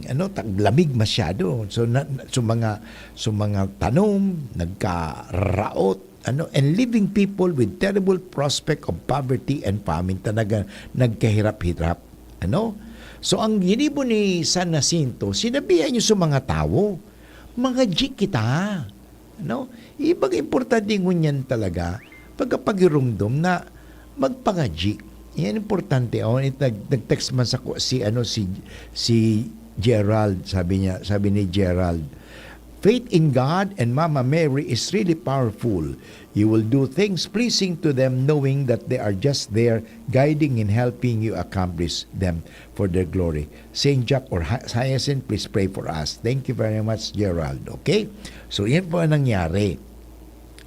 ano, taglamig masyado. So, na, na- so mga so mga tanom nagkaraot, ano, and leaving people with terrible prospect of poverty and famine. Talaga nagkahirap-hirap, ano? So, ang ginibo ni San Jacinto, sinabihan niya sa mga tawo, "Mga G kita." No? Ibang importante ngunyan talaga, pagkapagirumdom na magpangadyi. Yan importante. Oh, it-, nag-, nag-text man sa ku-, si, ano, si, si Gerald, sabi niya, sabi ni Gerald, "Faith in God and Mama Mary is really powerful. You will do things pleasing to them knowing that they are just there guiding and helping you accomplish them for their glory." Saint Jack or Hi-, Hyacinth, please pray for us. Thank you very much, Gerald. Okay? So, yan po ang nangyari.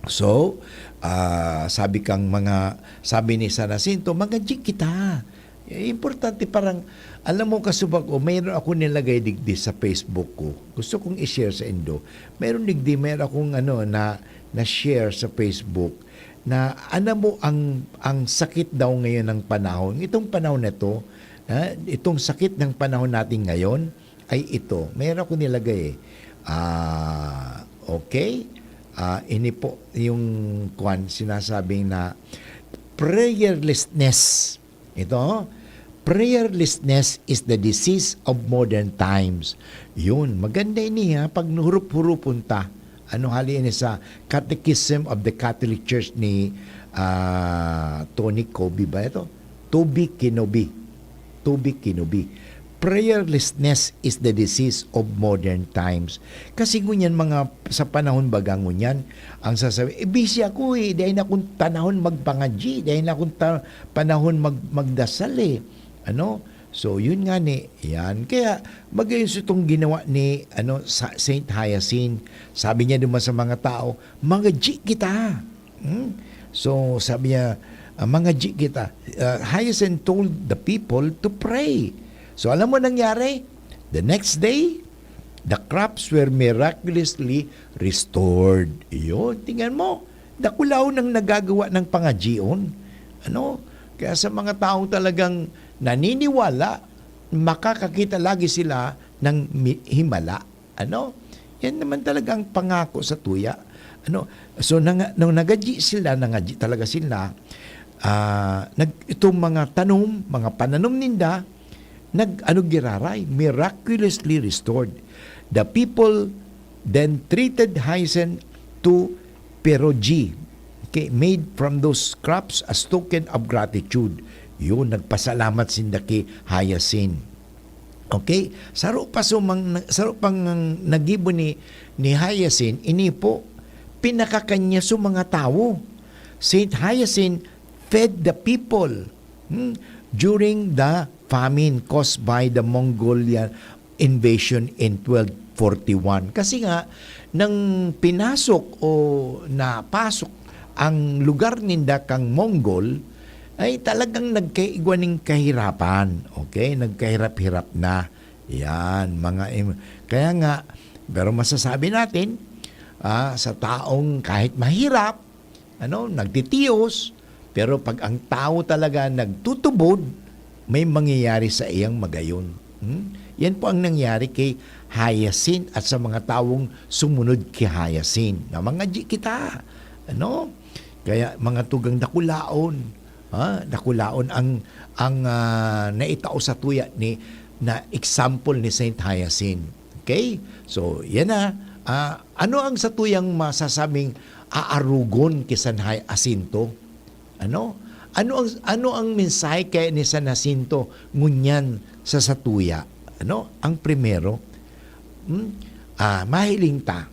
So, ah, sabi kang mga, sabi ni San Jacinto, "Mga G kita." Eh, importante, parang, alam mo, kasubag ko, mayroon ako nilagay digdi sa Facebook ko. Gusto kong i-share sa indo. Mayroon digdi, mayroon akong, ano, na, na-share sa Facebook na, alam mo, ang, ang sakit daw ngayon ng panahon, itong panahon na 'to, ah, itong sakit ng panahon natin ngayon ay ito. Mayroon ako nilagay, eh. Ah, okay. Ah, ini po yung kwan, sinasabing na prayerlessness. Ito, "Prayerlessness is the disease of modern times." Yun, maganda ini, ha, pag hurup-hurupon ta. Ano hali ini sa Catechism of the Catholic Church ni, ah, Tony Kobe ba ito? Toby Kinobe. Toby Kinobe. "Prayerlessness is the disease of modern times." Kasi ngunyan, mga, sa panahon baga ngunyan, ang sasabi, "Eh, busy ako eh. Dai na akong panahon magpangadyi. Dai na akong ta-, panahon mag-, magdasal eh." Ano? So, yun nga ni, yan. Kaya, magayon sa itong ginawa ni, ano, sa Saint Hyacinth. Sabi niya duman sa mga tao, "Mga G kita." Hmm? So, sabi niya, ah, "Mga G kita." Ah, Hyacinth told the people to pray. So, alam mo nangyari? The next day, the crops were miraculously restored. Yun, tingnan mo. Dakulaon ang nagagawa ng pangadyion. Ano? Kaya sa mga tao talagang naniniwala, makakakita lagi sila ng mi-, himala. Ano? Yan naman talaga ang pangako sa tuya. Ano? So, nanga-, nung nagadyi sila, nangadyi talaga sila, ah, nag-, itong mga tanom, mga pananom ninda, nag-, ano, giraray, miraculously restored. The people then treated Hyacinth to pierogi, okay, made from those crops as token of gratitude. Yun, nagpasalamat sinda ki Hyacinth. Okay? Saro pa sumang-, saro pang nagibo ni, ni Hyacinth, ini po, pinakakan niya sa mga tawo. Saint Hyacinth fed the people, hmm, during the famine caused by the Mongolian invasion in twelve forty-one. Kasi nga, nang pinasok o napasok ang lugar ninda kang Mongol, ay talagang nagkaigwa ning kahirapan. Okay? Nagkahirap-hirap na. Yan, mga im-, kaya nga, pero masasabi natin, ah, sa taong kahit mahirap, ano, nagtitios, pero pag ang tao talaga nagtutubod, may mangyayari sa iyang magayon. Hmm? Yan po ang nangyari kay Hyacinth at sa mga tawong sumunod kay Hyacinth. Na mga G kita, ano? Kaya mga tugang dakulaon, ha? Dakulaon ang, ang, ah, naitao sa tuya ni, na example ni Saint Hyacinth. Okay? So, yan na. Ah, ano ang satuyang masasabing aarugon ki San Hyacinto? Ano? Ano ang, ano ang mensahe kaya ni San Jacinto ngunyan sa satuya? Ano? Ang primero, hmm, ah, mahiling ta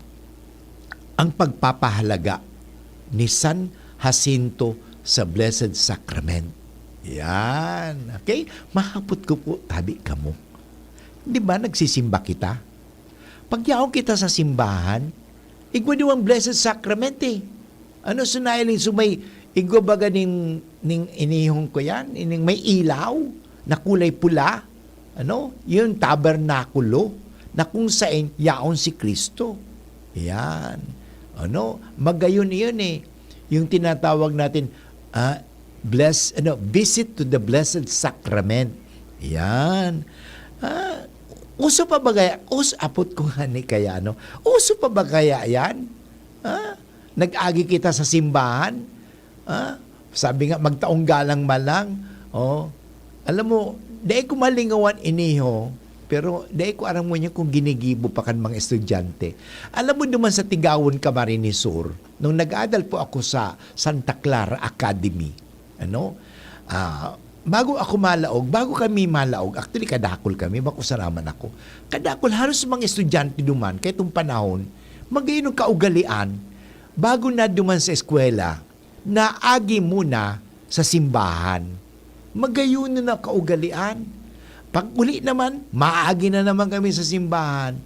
ang pagpapahalaga ni San Jacinto sa Blessed Sacrament. Yan. Okay? Mahapot ko po, tabi kamo. Di ba nagsisimba kita? Pag yaon kita sa simbahan, igwa duwang Blessed Sacrament eh. Ano, sunahiling sumay, igwa baga ning, ning inihon ko yan, ining may ilaw na kulay pula, ano, yung tabernakulo na kung sain yaon si Kristo. Yan. Ano, magayon iyon eh. Yung tinatawag natin, ah, bless, ano, visit to the Blessed Sacrament. Yan. Ah, uso pa ba kaya? Us, apot ko nga ni kaya, ano? Uso pa ba kaya yan? Ah, nag-agi kita sa simbahan? Ah, sabi nga, "Magtaong galang man lang." Oh, alam mo, dai ko malingawan iniho, pero dai ko aram ngunyan kung ginigibo pa kan mga estudyante. Alam mo, duman sa Tigawon, Camarines Sur, nung nag-adal po ako sa Santa Clara Academy, ano, ah, bago ako malaog, bago kami malaog, actually, kadakul kami, bako sa naman ako. Kadakul, halos mga estudyante duman, kaya itong panahon, magayon ang kaugalian, bago na duman sa eskwela, naagi muna sa simbahan. Magayon na kaugalian. Pag uli naman, maagi na naman kami sa simbahan.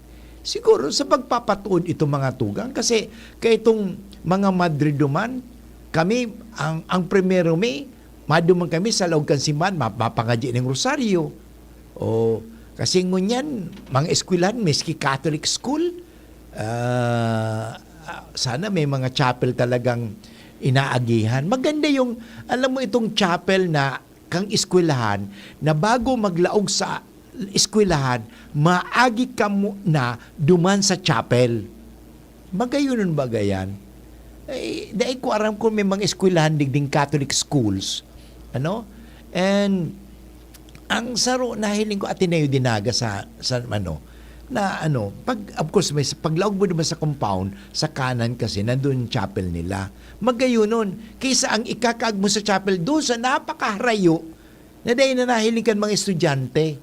Siguro sa pagpapatuod itong mga tugang, kasi kaitong mga madre duman, kami, ang, ang primero mi, maduman kami sa laog kan simbahan, ma-, mapangadyi ning rosaryo. O, kasi ngunyan, mga eskwelahan, miski Catholic school, ah, ah, sana may mga chapel talagang inaagihan. Maganda yung, alam mo, itong chapel na kang eskwelahan, na bago maglaog sa eskwelahan, maagi ka muna duman sa chapel. Magayonon baga yan? Eh, dai ko aram kung may mga eskwelahan digding Catholic schools. Ano? And ang saro, nahiling ko, Ateneo de Naga sa, sa ano, na ano, pag, of course, may, paglaog mo naman sa compound, sa kanan kasi, nandun yung chapel nila. Magayonon, kaysa ang ikakaag mo sa chapel, doon sa napakaharayo, na dahil na nahiling kan mga estudyante.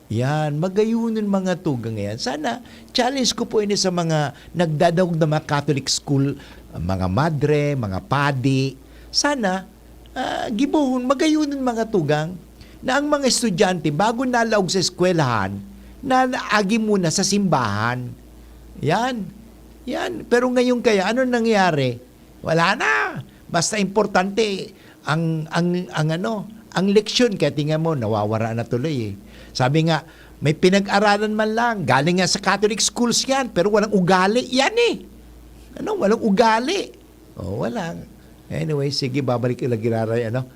Yan, magayonon mga tugang yan. Sana, challenge ko po ini sa mga nagdadangog na mga Catholic school, mga madre, mga padi. Sana, ah, gibohon, magayonon mga tugang, na ang mga estudyante, bago nalaog sa eskwelahan, na agi muna sa simbahan. Yan. Yan. Pero ngayon kaya, ano nangyari? Wala na. Basta importante, ang, ang, ang ano, ang leksyon. Kaya tingnan mo, nawawara na tuloy eh. Sabi nga, may pinag-aralan man lang. Galing nga sa Catholic schools yan, pero walang ugali yan eh. Ano? Walang ugali. Oh, wala. Anyway, sige, babalik ko lang giraray, ano?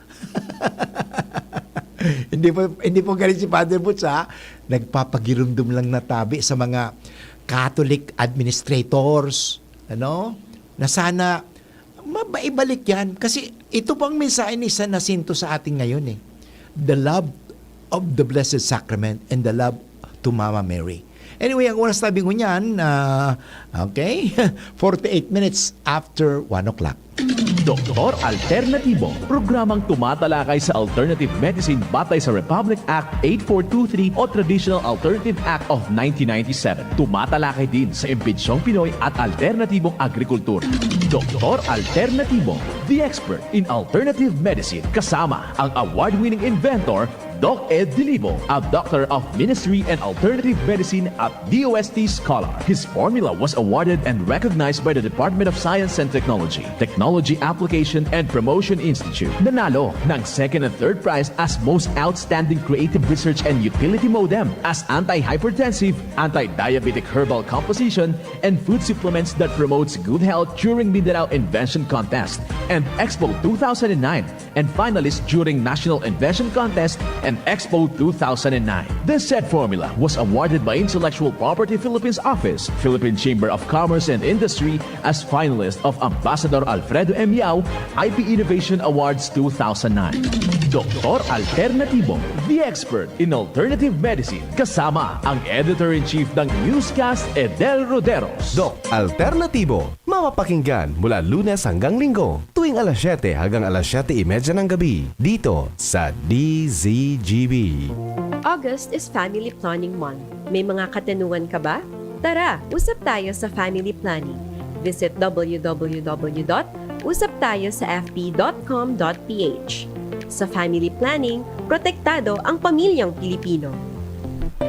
Hindi po, hindi po galing si Father Boots, ha? Nagpapagirumdom lang na tabi sa mga Catholic administrators, ano? Na sana ma-, maibalik yan. Kasi ito po ang mensahe ni San Jacinto sa atin ngayon, eh. The love of the Blessed Sacrament and the love to Mama Mary. Anyway, ang oras tabi ngunyan, ah, okay, forty-eight minutes after one o'clock. Doktor Alternatibo, programang tumatalakay sa alternative medicine batay sa Republic Act eight four two three o Traditional Alternative Act of nineteen ninety-seven. Tumatalakay din sa imbentsyong Pinoy at alternatibong agrikultura. Doktor Alternatibo, the expert in alternative medicine, kasama ang award-winning inventor Doc Ed Dilibo, a Doctor of Ministry and Alternative Medicine at D O S T scholar. His formula was awarded and recognized by the Department of Science and Technology, Technology Application and Promotion Institute. Nanalo ng second and third prize as Most Outstanding Creative Research and Utility Modem as Anti-Hypertensive, Anti-Diabetic Herbal Composition, and Food Supplements that Promotes Good Health during Mindanao Invention Contest and Expo two thousand nine, and finalist during National Invention Contest and Expo two thousand nine. This said formula was awarded by Intellectual Property Philippines Office, Philippine Chamber of Commerce and Industry as finalist of Ambassador Alfredo M. Yao I P Innovation Awards two thousand nine. Doktor Alternativo, the expert in alternative medicine, kasama ang editor-in-chief ng newscast, Edel Roderos. Doc Alternativo, mapapakinggan mula Lunes hanggang Linggo, tuwing alas siyete hanggang alas siyete y media ng gabi, dito sa D Z G B. August is Family Planning Month. May mga katanungan ka ba? Tara, usap tayo sa family planning. Visit w w w dot usap tayo sa f b dot com dot p h. Sa family planning, protektado ang pamilyang Pilipino.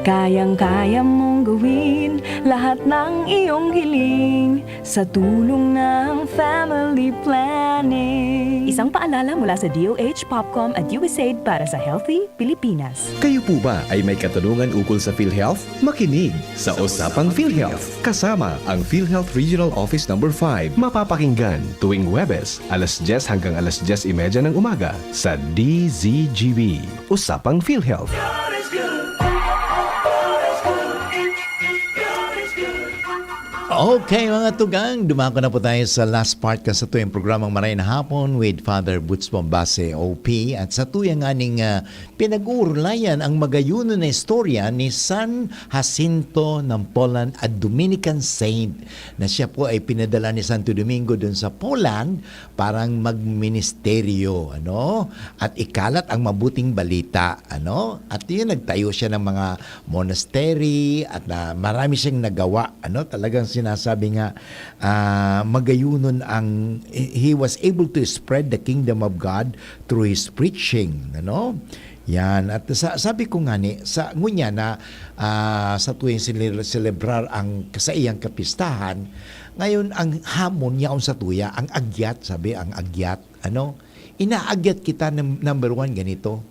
Kayang-kaya mong gawin lahat ng iyong hiling sa tulong ng family planning. Isang paalala mula sa D O H, POPCOM at U S A I D para sa Healthy Pilipinas. Kayo po ba ay may katanungan ukol sa PhilHealth? Makinig sa Usapang PhilHealth, kasama ang PhilHealth Regional Office Number five. Mapapakinggan tuwing Huwebes, alas dyes hanggang alas dyes y media ng umaga sa D Z G B. Usapang PhilHealth. Okay, mga tugang, dumako na po tayo sa last part kan satuyang programang Maray na Hapon with Father Boots Bombase, O P. At satuya nganing, ah, pinag-uurlayan ang magayunon na istorya ni San Jacinto ng Poland, a Dominican saint, na siya po ay pinadala ni Santo Domingo dun sa Poland parang magministeryo, ano, at ikalat ang mabuting balita, ano? At yun, nagtayo siya ng mga monastery at, ah, marami siyang nagawa, ano? Talagang sinasabi nga, ah, magayunon ang, he was able to spread the kingdom of God through his preaching, ano? Yan. At sa, sabi ko nga ni, sa, ngunyan na, ah, sa tuwing sele-, selebrar ang kasaiyang kapistahan, ngayon ang hamon yaon sa tuya, ang agyat, sabi, ang agyat. Ano? Inaagyat kita, num-, number one, ganito.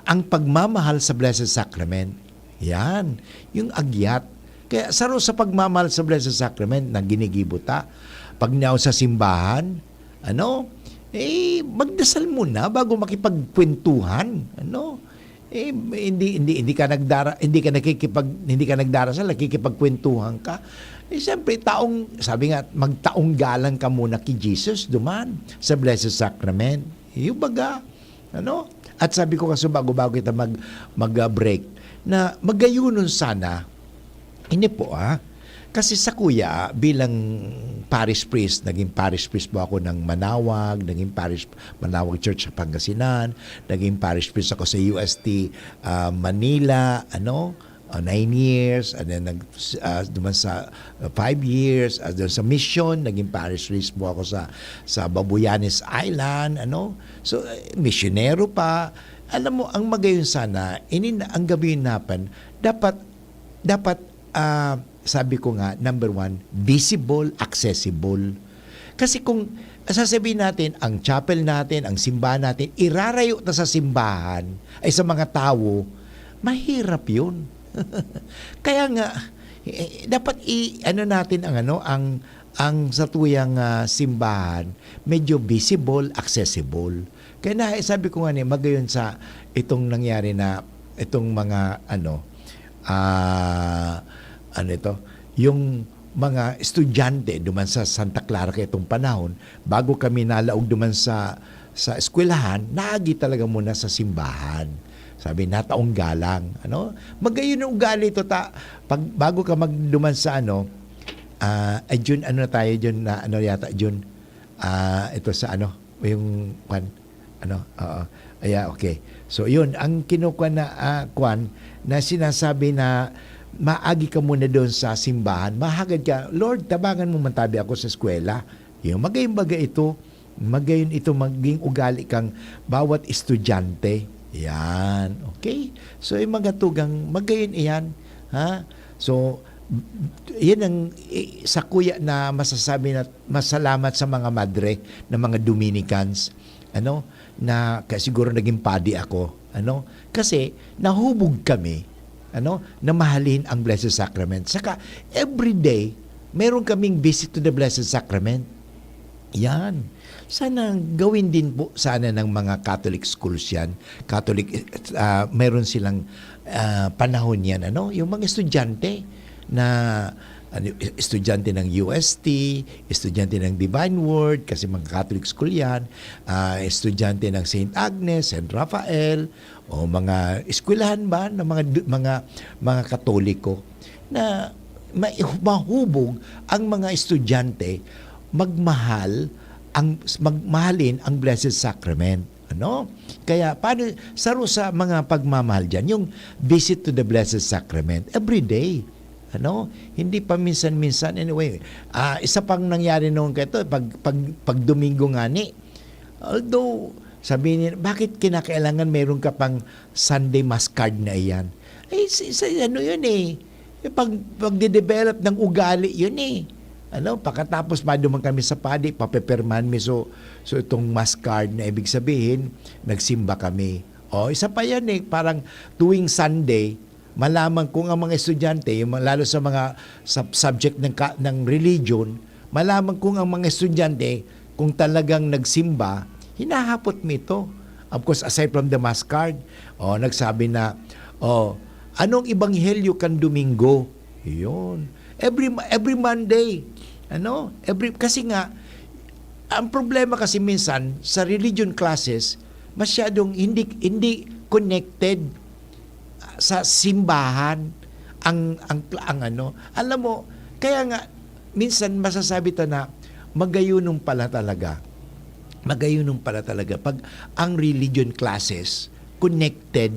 Ang pagmamahal sa Blessed Sacrament. Yan. Yung agyat. Kaya saro sa pagmamahal sa Blessed Sacrament na ginigibo ta, pag niyaon sa simbahan, ano, eh, magdasal muna bago makipagkwentuhan, ano? Eh, hindi, hindi, hindi ka nagdara-, hindi ka nakikipag-, hindi ka nagdarasal, nakikipagkwentuhan ka. Eh, siyempre, taong, sabi nga, "Magtaong galang ka muna ki Jesus duman sa Blessed Sacrament." Yung baga, ano? At sabi ko kaso bago-bago kita mag-, mag-, ah, break, na magayunon sana, ini po, ah, kasi sa kuya, bilang parish priest, naging parish priest po ako ng Manawag, naging parish, Manawag Church sa Pangasinan, naging parish priest ako sa U S T, ah, Manila, ano, ah, nine years, and then nag-, ah, duman sa, ah, five years, ah, dun sa mission, naging parish priest po ako sa, sa Babuyanes Island, ano. So, eh, misyonero pa. Alam mo, ang magayon sana, inin-, ang gabi napan, dapat, dapat, ah, sabi ko nga, number one, visible, accessible. Kasi kung sasabihin natin, ang chapel natin, ang simbahan natin, irarayo ta sa simbahan, ay sa mga tawo, mahirap yun. Kaya nga, eh, dapat i-, ano natin ang ano, ang, ang satuyang, ah, simbahan, medyo visible, accessible. Kaya na, eh, sabi ko nga ni, magayon sa itong nangyari na, itong mga, ano, ah, ano ito, yung mga estudyante duman sa Santa Clara kaya itong panahon, bago kami nalaog duman sa, sa eskwelahan, naagi talaga muna sa simbahan. Sabi, "Nataong galang." Ano? Magayon ang ugali ito, ta-, pag, bago ka magduman sa ano, ah, ay, Jun, ano na tayo, Jun, na ano yata, Jun? Ah, ito sa ano, yung, kwan, ano, oo. Aya, okay. So, yun, ang kinukuha na, ah, kwan, na sinasabi na maagi ka muna doon sa simbahan, mahagad ka, "Lord, tabangan mo man tabi ako sa eskwela." Yung magayon baga ito, magayon ito maging ugali kang bawat estudyante. Yan. Okay? So, yung mga tugang, magayon iyan. Ha? So, yan ang, eh, sa kuya na masasabi na masalamat sa mga madre na mga Dominicans, ano, na ka-, siguro naging padi ako, ano, kasi nahubog kami, ano, na mahalin ang Blessed Sacrament. Saka, every day, meron kaming visit to the Blessed Sacrament. Yan. Sana gawin din po sana ng mga Catholic schools yan. Catholic, ah, meron silang, ah, panahon yan, ano? Yung mga estudyante na, ano, estudyante ng U S T, estudyante ng Divine Word, kasi mga Catholic school yan, ah, estudyante ng Saint Agnes, Saint Raphael, o mga eskwelahan ba ng mga du-, mga, mga Katoliko na mai-, mahubog ang mga estudyante magmahal ang, magmahalin ang Blessed Sacrament, ano? Kaya paano, saro sa mga pagmamahal diyan, yung visit to the Blessed Sacrament every day, ano? Hindi paminsan-minsan. Anyway, ah, isa pang nangyari noon kaito, pag, pag, pag Domingo ngani, although, sabi nila, "Bakit kinakailangan mayroon ka pang Sunday Mass card na iyan?" Eh, sa, sa ano yun eh, yung pag, pagde-develop ng ugali yun eh. Ano, pagkatapos maduman kami sa padi, papepirmahan mi so, so itong Mass card na ibig sabihin, nagsimba kami. O, isa pa yan eh, parang tuwing Sunday, malaman kung ang mga estudyante, yung mga, lalo sa mga sub-, subject ng ka-, ng religion, malaman kung ang mga estudyante, kung talagang nagsimba, hinahapot mi ito. Of course, aside from the Mass card, o, nagsabi na, o, "Anong ebanghelyo kan Domingo?" Yun. Every, every Monday, ano? Every, kasi nga, ang problema kasi minsan, sa religion classes, masyadong hindi, hindi connected sa simbahan ang, ang, ang ano. Alam mo, kaya nga, minsan masasabi ta na magayunom pala talaga. Magayunom pala talaga. Pag ang religion classes, connected,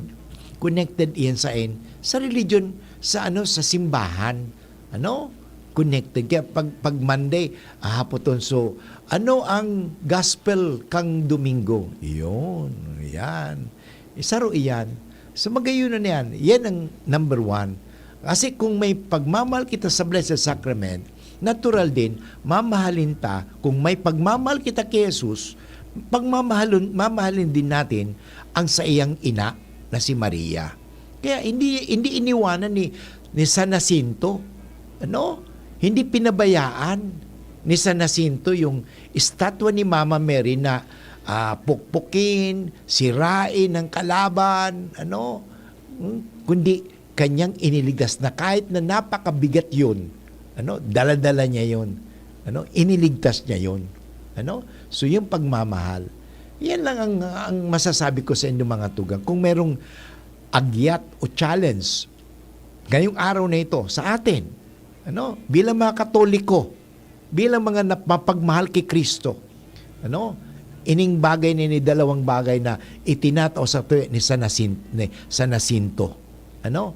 connected iyan sa in, sa religion, sa ano, sa simbahan. Ano? Connected. Kaya pag, pag Monday, hahapoton, so, ano ang gospel kang Domingo? Yun, yan. Isaro iyan. So, magayunan na yan. Yan ang number one. Kasi kung may pagmamahal kita sa Blessed Sacrament, natural din, mamahalin ta, kung may pagmamahal kita kay Jesus, pagmamahalon, mamahalin din natin ang saiyang ina na si Maria. Kaya hindi, hindi iniwanan ni, ni San Jacinto, ano? Hindi pinabayaan ni San Jacinto yung estatwa ni Mama Mary na, ah, pukpukin, sirain ng kalaban, ano? Hmm? Kundi kanyang iniligtas na kahit na napakabigat yun, ano? Dala-dala niya yun, ano? Iniligtas niya yun, ano? So, yung pagmamahal, yan lang ang, ang masasabi ko sa inyo, mga tugang. Kung merong agyat o challenge ngayong araw na ito sa atin, ano, bilang mga Katoliko, bilang mga nap-, mapagmahal kay Kristo, ano, ining bagay na ini, dalawang bagay na itinatao sa tuya ni San Jacinto, ni San Jacinto. Ano?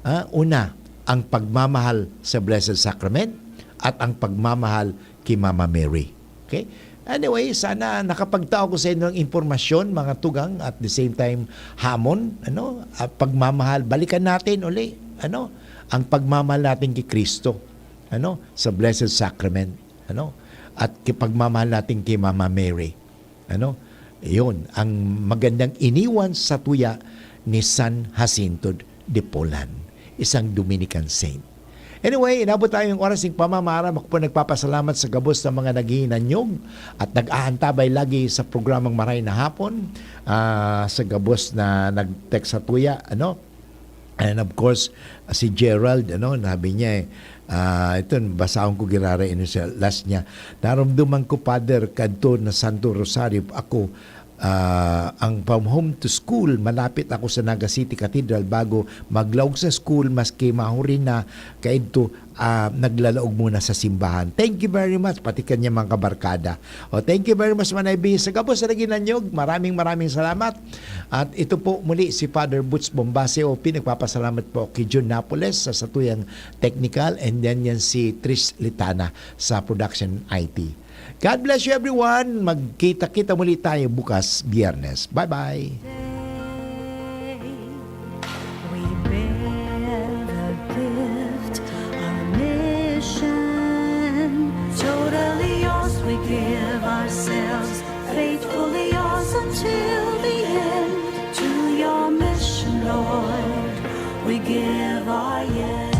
Ah, una, ang pagmamahal sa Blessed Sacrament at ang pagmamahal kay Mama Mary. Okay? Anyway, sana nakapagtao ko sa inyo ng impormasyon, mga tugang, at the same time, hamon, ano, at pagmamahal. Balikan natin uli, ano, ang pagmamahal natin kay Kristo, ano, sa Blessed Sacrament, ano, at kay pagmamahal natin kay Mama Mary, ano. Iyon ang magandang iniwan sa tuya ni San Jacinto de Polan, isang Dominican saint. Anyway, inabot tayo ng oras ng pamamaharam. Ako po nagpapasalamat sa gabos ng mga naghihinanyog at nag-aantabay lagi sa programang Maray na Hapon, ah, sa gabos na nag-text sa tuya, ano? And of course, si Gerald, ano, sabi niya eh, ah, ito, basahon ko girara ini sa last niya. "Naramdaman ko, Father, kadto na Santo Rosario ako, ah, ang from home to school, malapit ako sa Naga City Cathedral bago maglaog sa school, maski mahuri na, kaidto, ah, naglalaog muna sa simbahan." Thank you very much, pati kanya mga kabarkada. O, thank you very much, Manay B. Sa gabos na naghinanyog, maraming, maraming salamat. At ito po muli si Father Boots Bombase, O P. Nagpapasalamat po kay Jun Napoles sa satuyang technical, and then yan si Trish Litana sa production I T. God bless you, everyone. Magkita-kita muli tayo bukas, Biyernes. Bye-bye. We bear the gift, our mission. Totally yours, we give ourselves. Faithfully yours until the end. To your mission, Lord, we give our yes.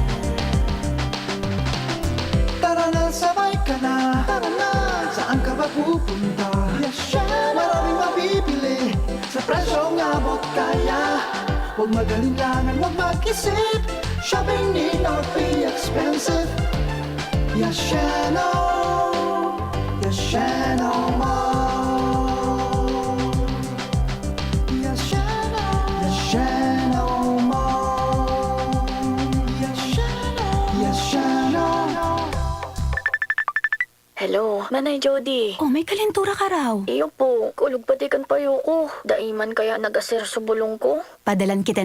Tara na, sabay ka na. Tara na, saan ka ba Pupunta, Yashano. Maraming mabibili sa presyong abot kaya. Huwag mag-alinlangan, huwag mag-isip. Shopping need not be expensive. Yashano, Yashano Mall. Yashano, Yashano Mall. Yashano, Yashano. Hello, Manay Jody. Oh, may kalentura ka raw. Iyo po, kulog pati kan payo ko. Dai man kaya nag-aser sa bulong ko? Padalan kita ng